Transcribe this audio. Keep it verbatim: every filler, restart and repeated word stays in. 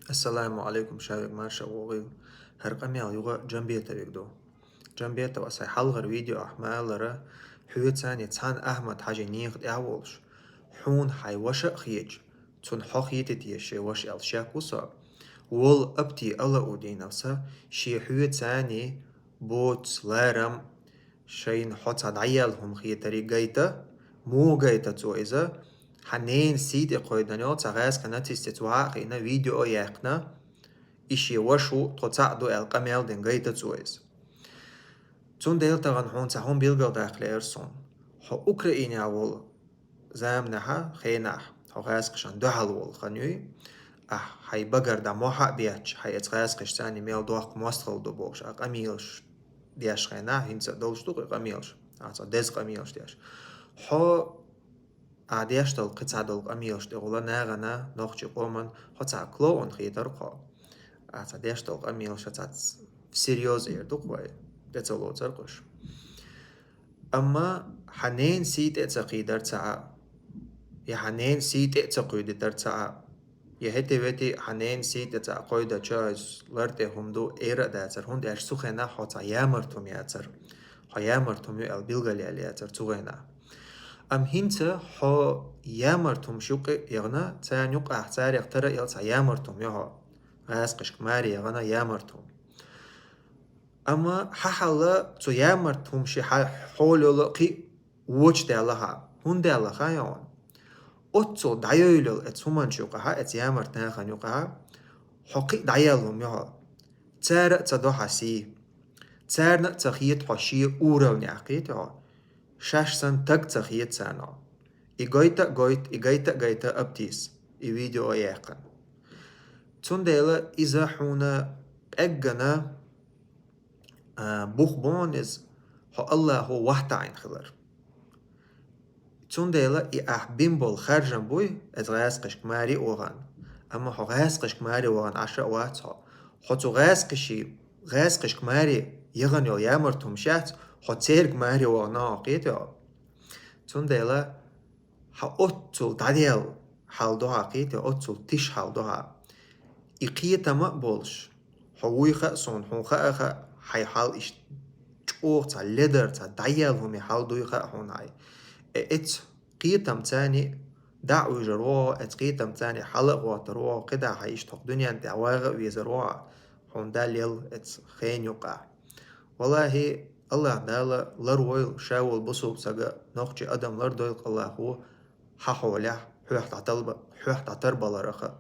Ассаламу алейкум, шавиг марша вогӀил. ХӀара къамел юха Джамбетовиг ду. Джамбетов, ас хьалхара видео ахь ма аллара, хьоьца цхьана Ахьмад-Хьажи нехан тӀехь волуш, хьуна хьайн ваша а хеташ, цунна хьо хетий те шен ваша аьлла шек ву со. Вол Апти Алаудинов са, шен хьоьца боцу ларам, шайна хьо цхьа дӀаяьлла хӀума хетарий гайта, муха гайта цо иза, хьан ненан сий тӀе кхойдана йолу цхьа гӀаьскхи нацистаца ваха а хиъна, видео а яьккхина, и шен ваша ву, тхо цхьаъ ду аьлла къамел дина гайта цо иза. Цундела тахана хьуна цхьа хӀума билгалдаккха лаьара суна. Хьо Украинехь волу заманахьа, хенахь, хьо гӀаьскхашна дуьхьал волу хан юй, ахь хьайн багара дӀа мохь а бетташ, хьайн эцу гӀаьскхашца мел доккха мостагӀалла ду бохуш, а къамелаш деш хенахь, хӀинца а долуш ду-кх и къамелаш, ахь цхьа деза къамелаш деш. Хьо а деш долу кхин цхьа долу къамелаш тӀехула нахана, нохчийн къоман, хьо цхьа клоун хетара кхо. Ахь цхьа деш долу къамелаш цхьа всерьёз эр ду-кх вай, тӀе ца лоцура кхуш. Амма хьан ненан сий тӀе а ца кхийдара цхьа а, я хьан ненан сий тӀе а ца кхуьйдитара цхьа а, я хӀетте-ветте хьан ненан сий тӀе цхьа а кхойдача, иза лар тӀе хӀума ду, эр а дацара, хӀунда аьлча цу хенахь хьо цхьа ямарта хӀума яцара. Хьо ямарта хӀума ю аьлла билгалъяьлла яцара цу хенахь. Амма хӀинца хьо ямарта хӀумаш юкъа а яхана, царна юкъахь царех тара а елла цхьа ямарта хӀума ю хьо. ГӀаьскхашка маре яхана ямарта хӀума. Амма хьан хьал цу ямарта хӀумаши хьан хьолалла кхин а вочу даьлла хьан. ХӀунда аьлла хаьий хьуна? Оццул дӀайовлал эцу хӀуманаш юкъахь, эцу ямарта нахана юкъахь, хьо кхин а дӀаяьлла хӀума ю хьо. Цара а ца до хьан сий. Царна а ца хета хьо шен уровнехь, кхетий хьо. Шаьш санна таг ца хета царна хьо. И гайта а гайта, и гайта а гайта Аптис, и видео а яьккхина. Цундела иза хьуна къеггана, а, бух бу хьуна иза, хьо Аллахо вахтаийна хилар. Цундела и ахь бина болу харжам буй, эцу гӀаьскхашка маре а вахана. Амма хьо гӀаьскхашка маре вахана Ӏаш а вац хьо. Хьо цу гӀаьскхаши, гӀаьскхашка маре яхана йолу ямарта хӀумаш яц, хьо цаьрга маре вахана хьо, кхетий хьо. Цундела хьан оццул дӀадаьлла хьал ду хьан, кхетий, оццул тиша хьал ду хьан. И кхетам а болуш, хьо вуй хаьа суна, хьуна хаа а хаьа, хьайн хьал иштта чӀогӀа цхьа ледар, цхьа дӀаяьлла хӀума хьал дуй хаьа хьуна хьайн. Э, эцу кхетамца дӀа а вуьжур ву хьо, эцу кхетамца хьала а гӀоттур ву хьо, кхидӀа хьан иштта хӀокху дуьнен тӀехь вагӀа а везар ву хьо, хьуна Далла елла эцу хенан юкъахь. ВаллахӀи, Аллахь Дала ларвойла ша волу бусулба сага, нохчи адам лардойла Аллахо хьан хьолехь, хьоьх дӀаталба-, хьоьх дӀатарбаларах а.